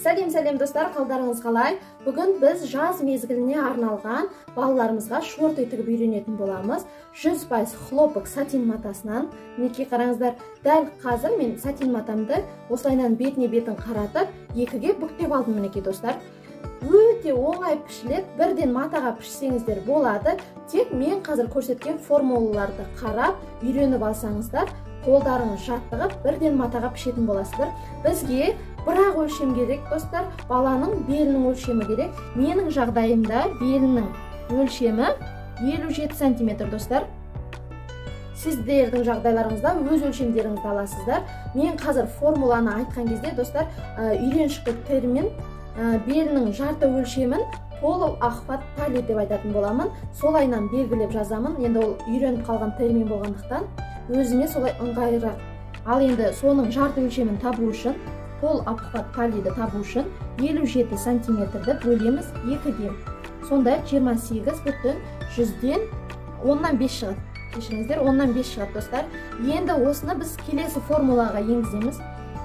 Сәлем сәлем достар, қалдарыңыз қалай? Бүгін біз жаз мезгіліне арналған балаларымызға шорты тігіп үйренетін боламыз. 100% хлопок сатин матасынан. Мінекей қараңыздар, дәл қазір мен сатин матамды осылайынан бетіне бетін қаратып, екіге бүктеп алдым мінекей достар. Өте оңай пішіледі, бірден матаға пішсеңіздер болады. Тек мен қазір көрсеткен формулаларды қарап, үйреніп алсаңыздар, қолдарыңыз жаттығып, бірден матаға пішетін боласыздар. Бізге бірақ өлшем керек достар, баланың белінің өлшемі керек. Менің жағдайымда белінің өлшемі 57 сантиметр достар. Сіздердің жағдайларыңызда өз өлшемдеріңізді аласыздар. Мен қазір формуланы айтқан кезде достар, үйреншікті термин белінің жарты өлшемін полуохват талии деп айтатын боламын. Солайынан белгілеп жазамын. Енді ол үйреніп қалған термин болғандықтан өзіме солай ыңғайырақ. Ал енді соның жарты өлшемін табу үшін, полуобхват талиді табу үшін 57 сантиметрді бөлеміз 2-ге. Сонда 28,5 шығады. Кешіріңіздер, 10-5 шығады достар. Енді осыны біз келесі формулаға енгіземіз.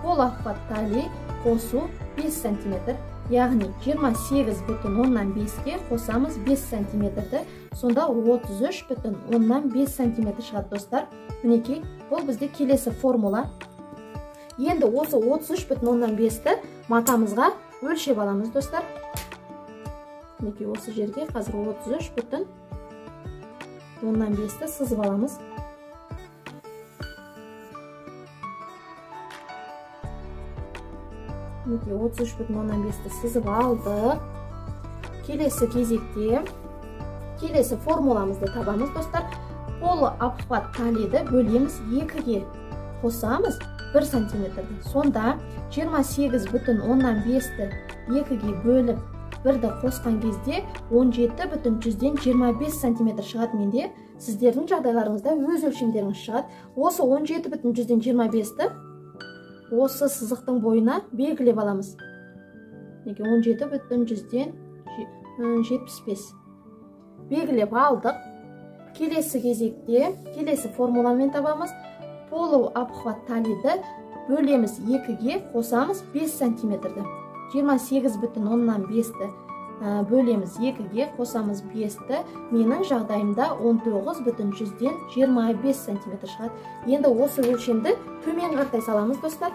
Полуобхват талии қосу 5 сантиметр, яғни 28,5-ке қосамыз 5 сантиметрді, сонда 33,5 сантиметр шығады достар. Мінекей, бұл бізде келесі формула. Енді осы 33,5-ті матамызға өлшеп аламыз достар. Мінекей, осы жерге қазір 33,5-ті сызып аламыз. Мінекей, 33,5-ті сызып алдық. Келесі кезекте келесі формуламызды табамыз достар. Полуобхват талиді бөлеміз 2-ге, қосамыз 1 сантиметрді. Сонда 28,5-ті 2-ге бөліп 1-ді қосқан кезде 17,25 сантиметр шығады менде. Сіздердің жағдайларыңызда өз өлшемдеріңіз шығады. Осы 17,25-ті осы сызықтың бойына белгілеп аламыз. Неге 17,75 белгілеп алдық. Келесі кезекте келесі формуламен табамыз. Полуобхват талиді бөлеміз 2-ге, қосамыз 5 сантиметрді. 28,5-ті бөлеміз 2-ге, қосамыз 5-ті. Менің жағдайымда 19,25 сантиметр шығады. Енді осы өлшемді төмен қаратай саламыз достар.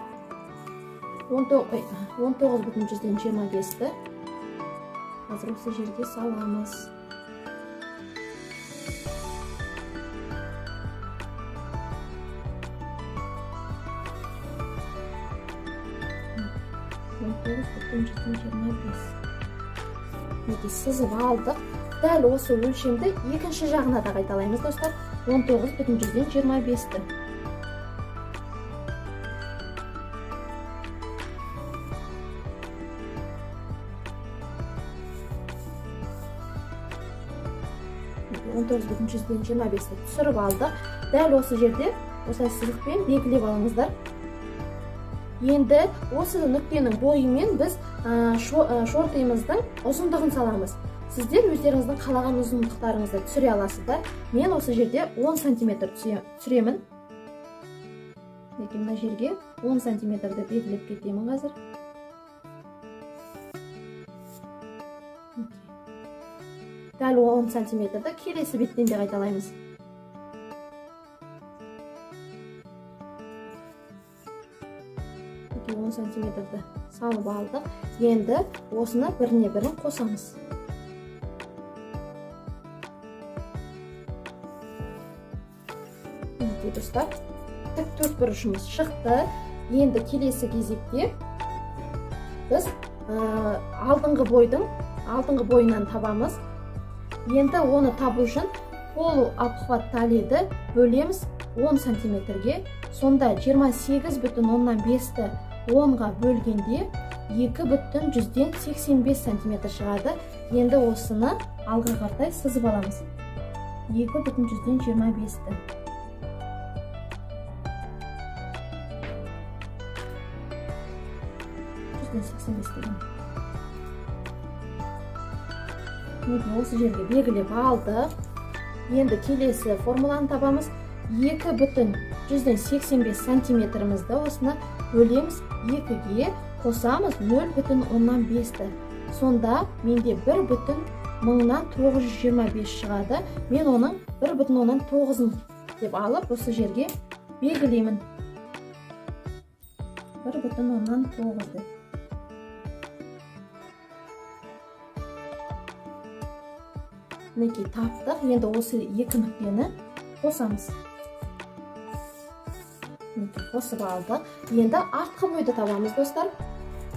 19,25-ті қазір осы жерге саламыз. Мінекей, сызып алдық. Дәл осы өлшемді екінші жағына да қайталаймыз достар. 19,25-ті. 19,25-ті түсіріп алдық. Дәл осы жерде осылай сызықпен белгілеп алыңыздар. Енді осы нүктенің бойымен біз шортымыздың ұзындығын саламыз. Сіздер өздеріңіздің қалаған ұзындықтарыңызды түсіре аласыздар. Мен осы жерде 10 сантиметр түсіремін. Мына жерге 10 сантиметрді белгілеп кетемін қазір. Дәл 10 сантиметрді келесі беттен де қайталаймыз. 10 сантиметрді салып алдық. Енді осыны біріне бірін қосамыз. Мінекей достар, тік төрт бұрышымыз шықты. Енді келесі кезекте біз алдыңғы бойынан табамыз. Енді оны табу үшін полуобхват талиді бөлеміз 10 сантиметрге. Сонда 28,5-ті 10-ға бөлгенде 2,85 сантиметр шығады. Енді осыны алға қаратай сызып аламыз. 2,25-ті. 185 деген. Мінекей, осы жерге белгілеп алдық. Енді келесі формуланы табамыз. 2,85 сантиметрімізді осыны бөлеміз 2-ге, Қосамыз 0,5-ті. Сонда менде 1,925 шығады. Мен оның 1,9-ын деп алып, осы жерге белгілеймін. 1,9 деп. Мінекей таптық. Енді осы екі нүктені қосамыз. Мінекей қосып алдық. Енді артқы бойды табамыз, достар.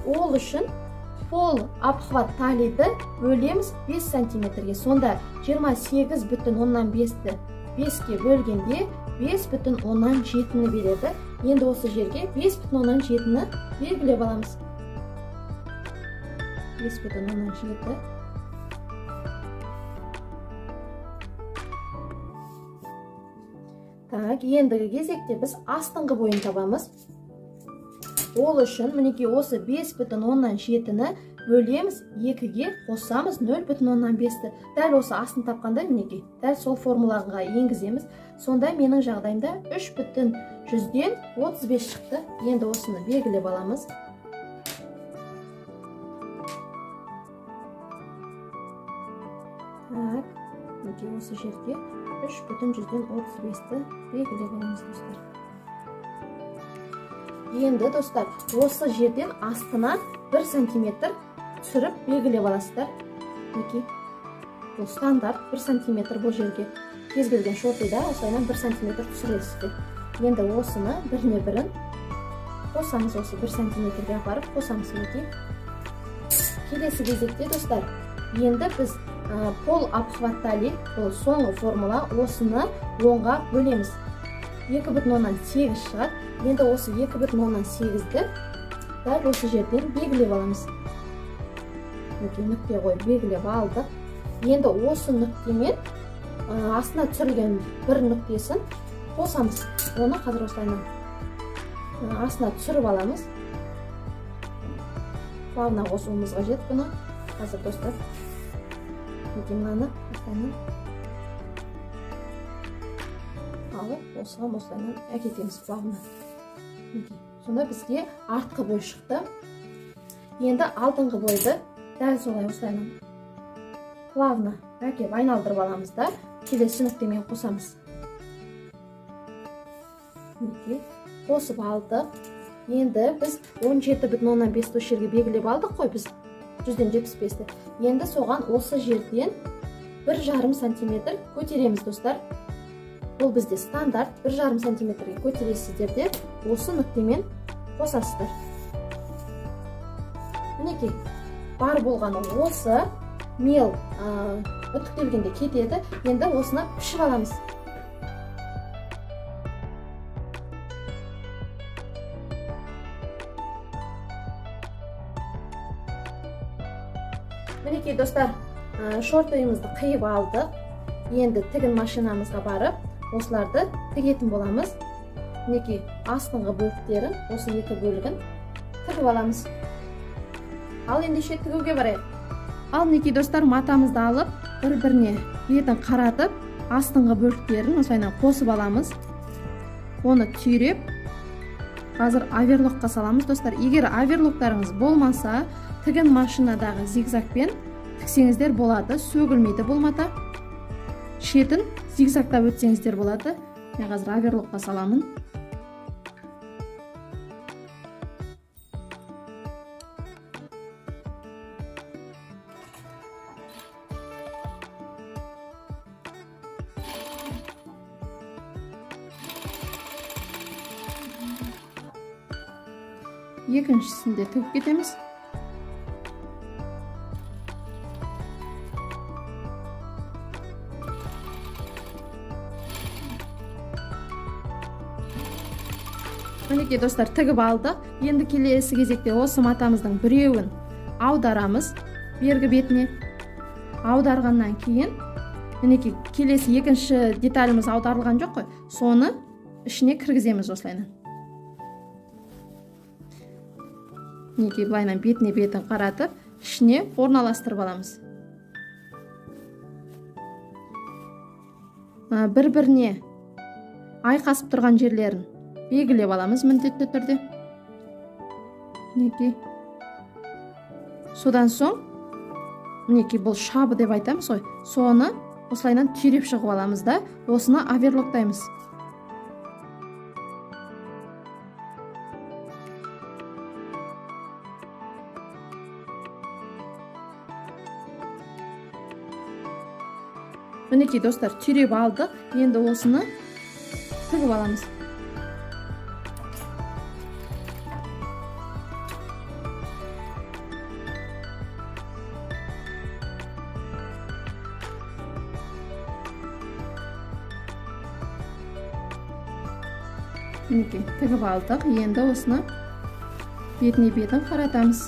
Ол үшін пол обхват талиді бөлеміз 5 сантиметрге. Сонда 28,5-ті 5-ке бөлгенде 5,7-ні береді. Енді осы жерге 5,7-ні белгілеп аламыз. 5,7. Так, ендігі кезекте біз астыңғы бойын табамыз. Ол үшін мінекей осы 5,7-ні бөлеміз 2-ге, қосамыз 0,5-ті. Дәл осы астын тапқанда мінекей дәл сол формулаға енгіземіз. Сонда менің жағдайымда 3,35 шықты. Енді осыны белгілеп аламыз. Так, мінекей осы жерге 3,35-ті белгілеп аламыз, достар. Енді, достар, осы жерден астына 1 сантиметр түсіріп белгілеп аласыздар. Мінекей, бұл стандарт 1 сантиметр бұл жерге. Кез келген шортыда осылайынан 1 сантиметр түсіресіздер. Енді осыны біріне бірін қосамыз, осы 1 сантиметрге апарып қосамыз. Мінекей. Келесі кезекте, достар, енді біз пол обхват тали, бұл соңғы формула, осыны 10-ға бөлеміз. 2,8 шығады. Енді осы 2,8-ді дәл осы жерден белгілеп аламыз. Мінекей нүкте қойып белгілеп алдық. Енді осы нүктемен астына түсірілген бір нүктесін қосамыз. Оны қазір осылайынан астына түсіріп аламыз. Плавно қосуымыз қажет бұны. Қазір, достар, мінекей мынаны осылайынан алып, осыған осылайынан әкетеміз плавно. Мінекей. Сонда бізге артқы бой шықты. Енді алдыңғы бойды дәл солай осылайынан плавно әкеп айналдырып аламыз да, келесі нүктемен қосамыз. Мінекей, қосып алдық. Енді біз 17,5-ті осы жерге белгілеп алдық қой, біз 175-ті. Енді соған осы жерден 1,5 сантиметр көтереміз, достар. Бұл бізде стандарт, 1,5 сантиметрге көтересіздер де, осы нүктемен қосасыздар. Мінекей, бар болғаны осы. Мел үтіктелгенде кетеді. Енді осыны пішіп аламыз. Мінекей, достар, шортыйымызды қиып алдық. Енді тігін машинамызға барып, осыларды тігетін боламыз. Мінекей, астыңғы бөліктерін, осы екі бөлігін тігіп аламыз. Ал ендеше тігуге барайық. Ал мінекей, достар, матамызды алып, бір-біріне бетін қаратып, астыңғы бөліктерін осылайынан қосып аламыз. Оны түйреп, қазір оверлокқа саламыз, достар. Егер оверлоктарыңыз болмаса, тігін машинадағы зигзагпен тіксеңіздер болады, сөгілмейді бұл мата. Шетін зигзагтап өтсеңіздер болады. Мен қазір оверлокқа саламын. Екіншісін де тігіп кетеміз. Мінекей, достар, тігіп алдық. Енді келесі кезекте осы матамыздың біреуін аударамыз бергі бетіне. Аударғаннан кейін мінекей келесі екінші деталіміз аударылған жоқ қой, соны ішіне кіргіземіз осылайынан. Мінекей былайынан бетіне бетін қаратып, ішіне орналастырып аламыз. Бір-біріне айқасып тұрған жерлерін белгілеп аламыз міндетті түрде. Мінекей Содан соң мінекей бұл шабы деп айтамыз ғой, соны осылайынан түйреп шығып аламыз да, осыны оверлоктаймыз. Мінекей достар, түйреп алдық. Енді осыны тігіп аламыз. Мінекей тігіп алдық. Енді осыны бетіне бетін қаратамыз.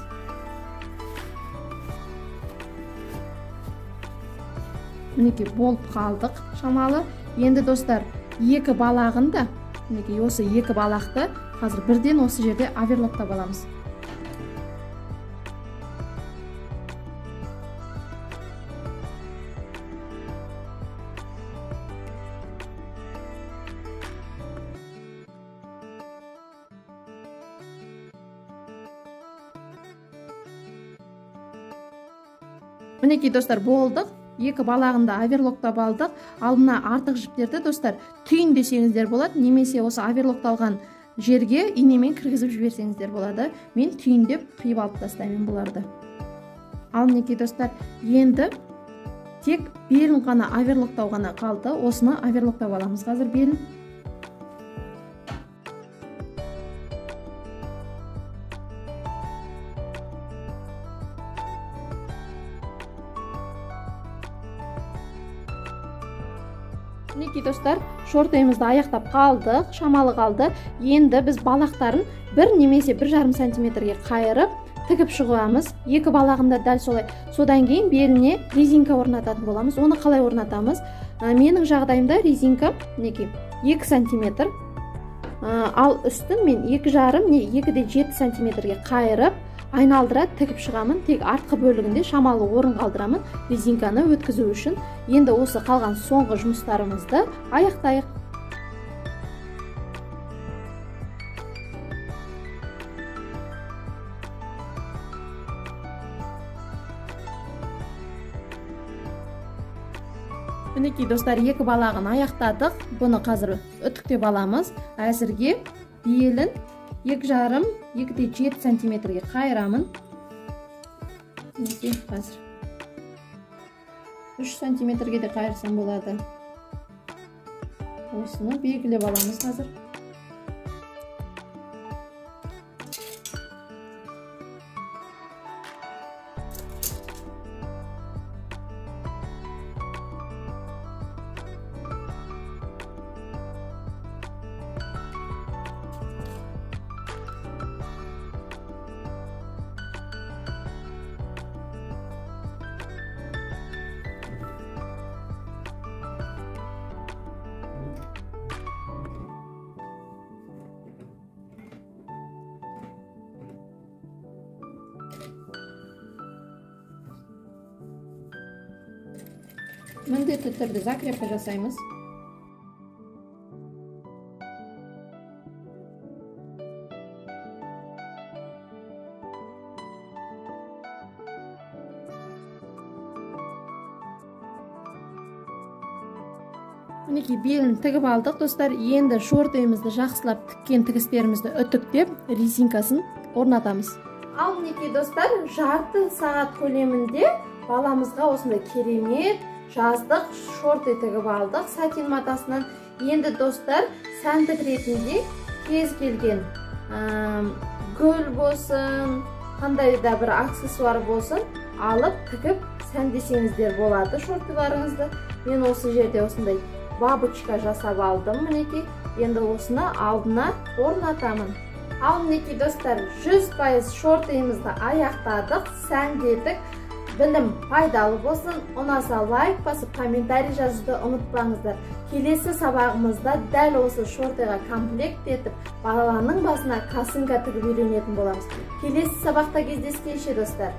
Мінекей болып қалдық шамалы. Енді достар, екі балағын да, мінекей осы екі балақты қазір бірден осы жерде оверлоктап аламыз. Мінекей достар, болдық. Екі балағын да оверлоктап алдық. Ал мына артық жіптерді достар түйін десеңіздер болады, немесе осы оверлокталған жерге инемен кіргізіп жіберсеңіздер болады. Мен түйіндеп қиып алып тастаймын бұларды. Ал мінекей достар, енді тек белін ғана оверлоктау ғана қалды. Осыны оверлоктап аламыз қазір белін. Мінекей достар, шортымызды аяқтап қалдық, шамалы қалды. Енді біз балақтарын 1 немесе 1,5 сантиметрге қайырып тігіп шығамыз. Екі балағында дәл солай. Содан кейін беліне резинка орнататын боламыз. Оны қалай орнатамыз? Менің жағдайымда резинка мінекей 2 сантиметр. Ал үстін мен 2,5 не 2,7 сантиметрге қайырып айналдыра тігіп шығамын. Тек артқы бөлігінде шамалы орын қалдырамын резинканы өткізу үшін. Енді осы қалған соңғы жұмыстарымызды аяқтайық. Мінекей достар, екі балағын аяқтадық. Бұны қазір үтіктеп аламыз. Әзірге белін 2,5, 2,7 сантиметрге қайырамын. Мінекей қазір 3 сантиметрге де қайырсам болады. Осыны белгілеп аламыз қазір. Міндетті түрде закрепка жасаймыз. Мінекей белін тігіп алдық достар. Енді шортымызды жақсылап тіккен тігістерімізді үтіктеп резинкасын орнатамыз. Ал мінекей достар, жарты сағат көлемінде баламызға осындай керемет жаздық шорты тігіп алдық сатин матасынан. Енді достар, сәндік ретінде кез келген гүл болсын, қандай да бір аксессуар болсын алып тігіп сәндесеңіздер болады шортыларыңызды. Мен осы жерде осындай бабочка жасап алдым мінекей. Енді осыны алдына орнатамын. Ал мінекей достар, 100% шортымызды аяқтадық, сәндедік. Білім пайдалы болсын, ұнаса лайк басып, комментарий жазуды ұмытпаңыздар. Келесі сабағымызда дәл осы шортыға комплект етіп, баланың басына косынка тігіп үйренетін боламыз. Келесі сабақта кездескенше достар.